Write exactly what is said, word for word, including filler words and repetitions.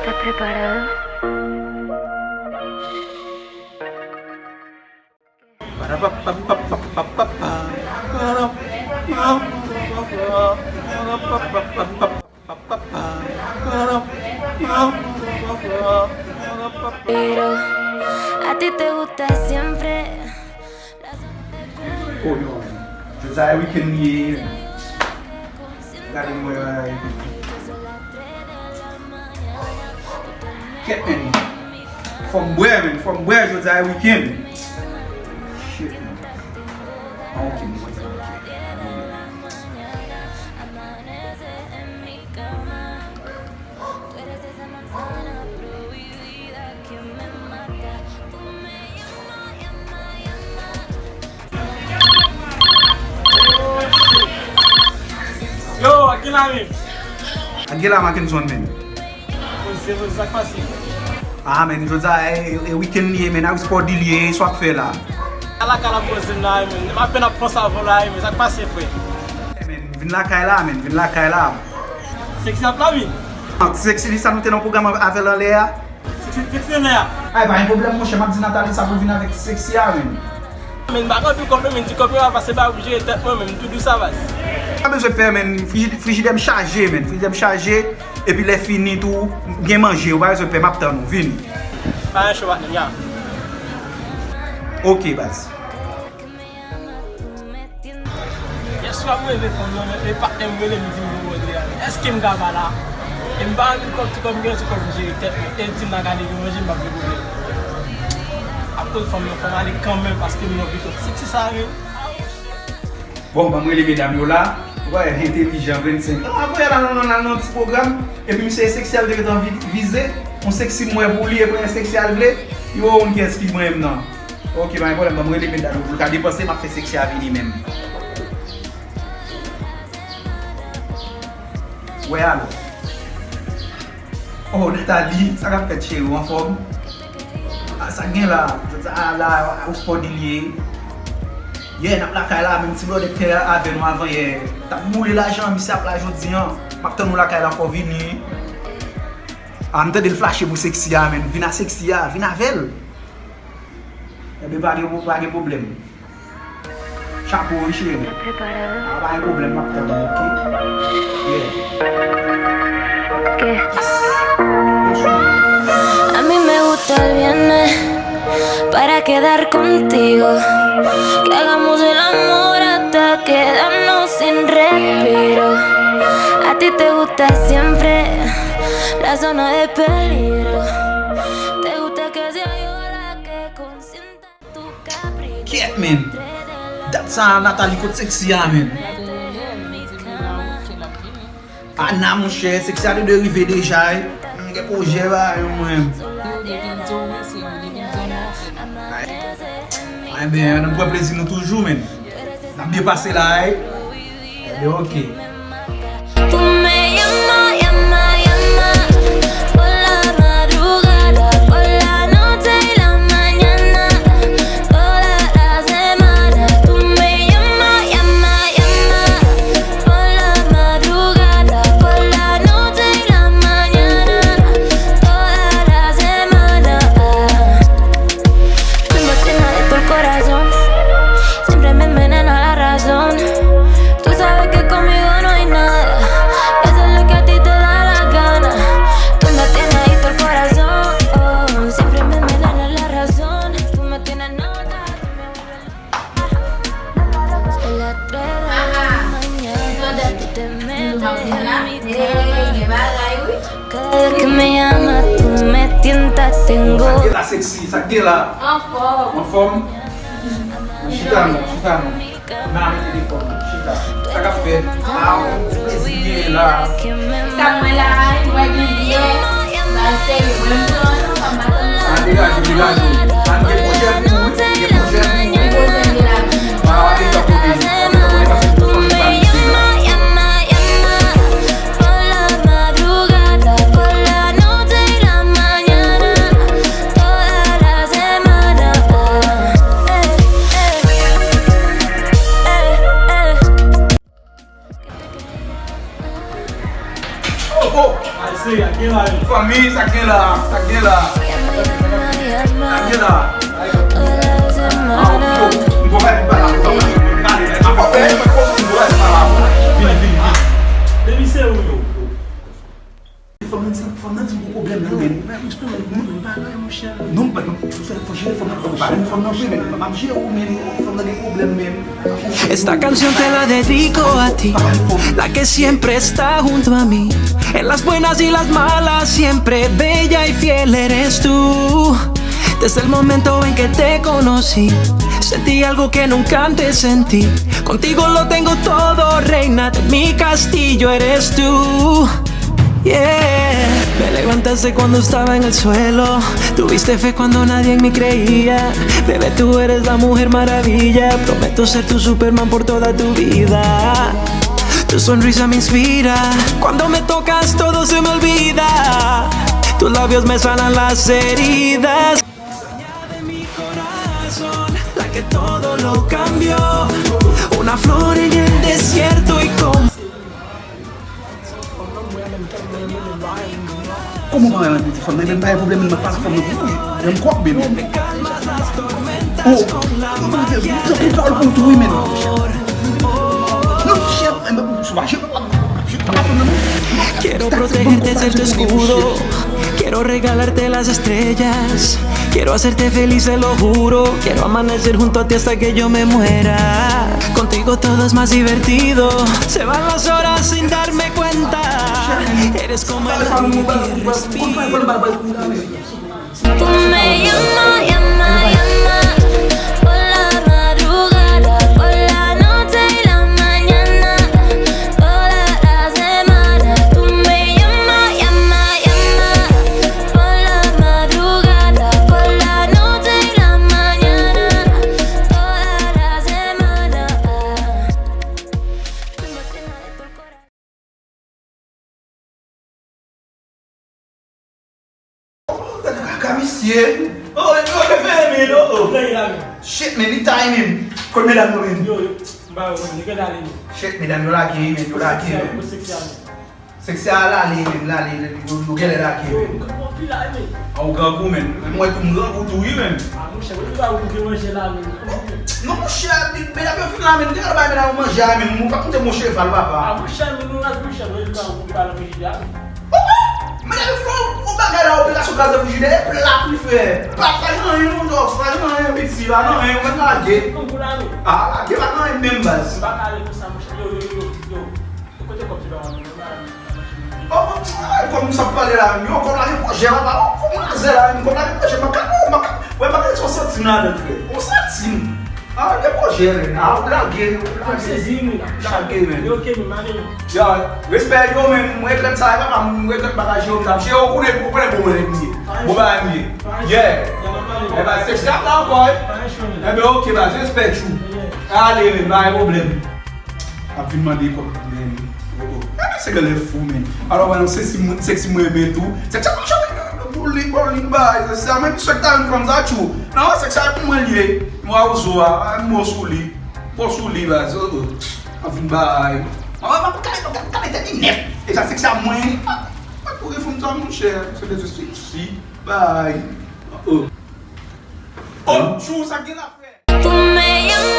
Preparado. Pero a ti te gusta siempre. Oh, yo, jodi a e weekend li ye. Gade m wè bagay. Kèt, men. Fò m bwè, men. Fò m bwè, jodi a e weekend. Shit, man. Ah, ok, m wè sa, ok. Yo, ak ki la menm? Ak ki la Mackenson menm? Poze, poze, sa k pase? Ah, men, jodi a, e, e, e weekend li ye, men, a sport li ye, sa w ap fè la? Ala kala poze m la, men. M apèn ap panse avè w la, men, sa k pase, frè? Men, vin lakay la, men, vin lakay la. Sexy ap la, wi. Ah, Sexy, li sa nou te nan pwogram avè l anlè a? Sexy, Sexy anlè a. Ay, pa gen pwoblèm, monchè, m ap di Nathalie sa pou l vin avèk Sexy a, men. Men, m pa gen anpil kòb, non, men, ti kòb yo a pase ba oblije tèt mwen, men, m tou dou sa, baz. Pa bezwen pè, men, friji-, frijidè m chaje, men, frijidè m chaje, epi lè fini tou, m gen manje, ou pa bezwen pè, m ap tann ou, vini. Pa gen cho, patnè m, ya. Ok, baz. Yèswa m rele fanm nan, men e patnè m rele m di m gen pwoblèm. Èske m ka pa la? E m pa anpil kòb, ti kòb m gen, ti kòb m jere tèt mwen. E l di m nan gade gen manje, m pa vle pwoblèm. Akoz fanm nan, fò m ale kanmenm, paske m nan pito. Se ti sa, wi. Bon, ban m rele medam yo la. Ou wè, entelijan, vennsenk an. Avoye la nan, nan, nan, nan ti pwogram. Epi misye Sexy a l te gentan vi-, vize. Yon Sexy m wè pou li, e premye Sexy a l vle. Yo, yon kiyès ki mwen menm nan. Ok, pa gen pwoblèm, ban m rele medam yo pou l ka depanse, m ap fè Sexy a vini menm. Wè alò. Oh, Nathalie, sa k ap fèt, cheri, w anfòm? Ah, sa k gen la? Jodi a la, ou sport li ye. Yeah, n ap lakay la, menm ti blòdè k te avè nou avan yè. T ap boule lajan, misye ap la jodi a. M ap tann ou lakay la, fò w vini. Ah, m tande l flache pou Sexy a, men. Vin a Sexy a, vin avè l. Enben, pa gen, pa gen pwoblèm. Chapo, wi, cheri. Ah, pa gen pwoblèm, m ap tann ou, ok? Yeah. ¿Qué? A mí me gusta el viernes para quedar contigo. Que hagamos el amor hasta quedarnos sin respiro. A ti te gusta siempre la zona de peligro. Te gusta que sea yo la que consienta. Kèt, men. Dat sa, Nathalie, kot Sexy a, men? Ana, monchè, Sexy a te dwe rive deja, wi. M gen pwojè ba yo, mwen. Enben, nou pran plezi nou toujou, men. N ap byen pase la, wi. Enben, ok. Tú me llamas, llamas, llamas, por la madrugada, por la noche y la mañana, toda la semana. Tú me llamas, llamas, llamas, por la madrugada, por la noche y la mañana, toda la semana. Tú me tienes adicto al corazón, siempre me envenena la razón. Tú sabes que conmigo no hay nada, y haces lo que a ti te da la gana. Tú me tienes adicto al corazón, siempre me envenena la razón. Tú me tienes nota, tú me vuelves loca. Son las tres de la mañana, tú te metes en mi cama. Cada vez que me llamas, tú me tientas, tengo. Sa k gen la, Sexy, sa k gen la? Anfòm. Anfòm? Chita non, chita non. Nan, mete telefòn nan, chita. Sa k ap fèt? Ah, yon ti plezi gen la. Sa mwen la, mwen gen biyè. Ba serye, mwen m pran, fò m pa tann. Ah, degaje, degaje. Ah, gen pwojè pou ou, wi. Gen pwojè pou ou, wi. Gen pwojè gen la. Ah, pa gen tan pou li. Pa gen tan pou li, paske tout moun pa vin la. Por la madrugada, por la noche y la mañana, toda la semana. Eh, eh, eh, eh. Oh! Ay, serye, ak gen la yo. Fanmi, sa gen la, sa gen la. Sa gen la. Ah, oh, m pwofite pale avèk fanmi, pale, pale. Vini, vini, vini. Depi se ou yo. Fanm nan di, fanm nan di m gon pwoblèm nan, men. Non, men, non, fò jere fanm nan, fò jere fanm nan vre, men. M ap jere w, men. Fanm nan gen pwoblèm, men. Esta canción te la dedico a ti, la que siempre está junto a mí. En las buenas y las malas, siempre bella y fiel eres tú. Desde el momento en que te conocí, sentí algo que nunca antes sentí. Contigo lo tengo todo, reina de mi castillo eres tú. Yeah. Me levantaste cuando estaba en el suelo. Tuviste fe cuando nadie en mí creía. Bebé, tú eres la mujer maravilla. Prometo ser tu Superman por toda tu vida. Tu sonrisa me inspira. Cuando me tocas todo se me olvida. Tus labios me sanan las heridas. Dueña de mi corazón, la que todo lo cambió. Una flor en el desierto y como Kòman w pa renmen piti fanm nan? Men m pa gen pwoblèm, men m ap pale fanm nan pou ou. Men m kwòk, men. Oh, m pran pawòl pou ou tou, wi, men. Non, chèf, men m sou mache, m ap pale fanm nan, non. Quiero protegerte, ser tu escudo. Quiero regalarte las estrellas. Quiero hacerte feliz, te lo juro. Quiero amanecer junto a ti hasta que yo me muera. Contigo todo es más divertido. Se van las horas sin darme cuenta. Eres como el aire que respiro. Tú me llamas, llama, llama. Por la madrugada, por la noche y la mañana. Toda la semana. Tú me llamas, llama, llama. Por la madrugada, por la noche y la mañana. Toda la semana. Tengo tema de tu corazón. Gade kaka misye. Oh, yo te fè men, oh, oh. Shit, men, li tay, men. Kot medam yo, men? Yo, yo. M pa wè, men, nèg yo ale, men. Shit, medam yo lage, men, yo lage, men. Yo seksi a, men. Seksi a lale, men, lale, men, yo, yo genlè lage, men. Yo, yo grangou anpil la, men. Ah, ou grangou, men. Men mwen tou, m grangou tou, wi, men. Ah, monchè, mwen tou pa ou ki manje la, men. Non, monchè, medam yo fin la, men, te al bay medam yo manje a, men, ou pa konte mwen cheval, papa. Ah, monchè, men, nou raz, monchè, mwen tou pa ou ki pale manje a, men. Medam yo fè yon bagay la, operasyon kraze frijidè, e plat li fè. Plat la, gen anyen, non, dòk, pa gen anyen, piti, pa gen anyen, ou mèt lage. Konkou la, men. Ah, lage, pa gen anyen menm, baz. M pa ka ale konsa, monchè. Yo, yo, yo, yo. Kote kòb ti pa mwen, mwen pa ale. Oh, oh, ay, kòm sa ap pale la, menm, yo, kòm la gen pwojè, papa, oh, fò mwen razè la, menm, kòm la gen pwojè, mwen ka, oh, mwen ka, wè, mwen ka, se yon santim ladan, frè. Yon santim. Ah, gen pwojè, menm. Ah, ou lage, ou lage. M sezi, menm. Lage, menm. Yo, ok, menm, ale, menm. Yo, respè, yo, menm, mwen regrèt sa, e papa, mwen regrèt bagay, yo, m t ap, yo, ou konnen, ou konnen bon mwen, mwen ye. Bon bagay, mwen ye. Yeah. E ba, se sa la ankò, e. Enben, ok, ba, respè, tchou. Ale, menm, pa gen pwoblèm. Ap vin mande kòb, men, oh, oh. Gade se gèlè fou, men. Alò, wè, se si mwen, se si mwen renmen tou. Se sa mwen chante, bowling, bowling, bay, se sa, mwen sou ta yon fanm sa, tchou. Non, se sa pou mwen li ye. Mwen a ozo a, mwen sou li. Mwen sou li, bay, oh, oh. Ap vin bay. Mwen, mwen, mwen, kale, kale, kale tèt li nèt. E sa, se sa mwen. Ah, ah, pou refòm sa, monchè. Se de sesi, bay. Oh, oh. Oh, tchou, sa gen la, frè. Tú me llamas,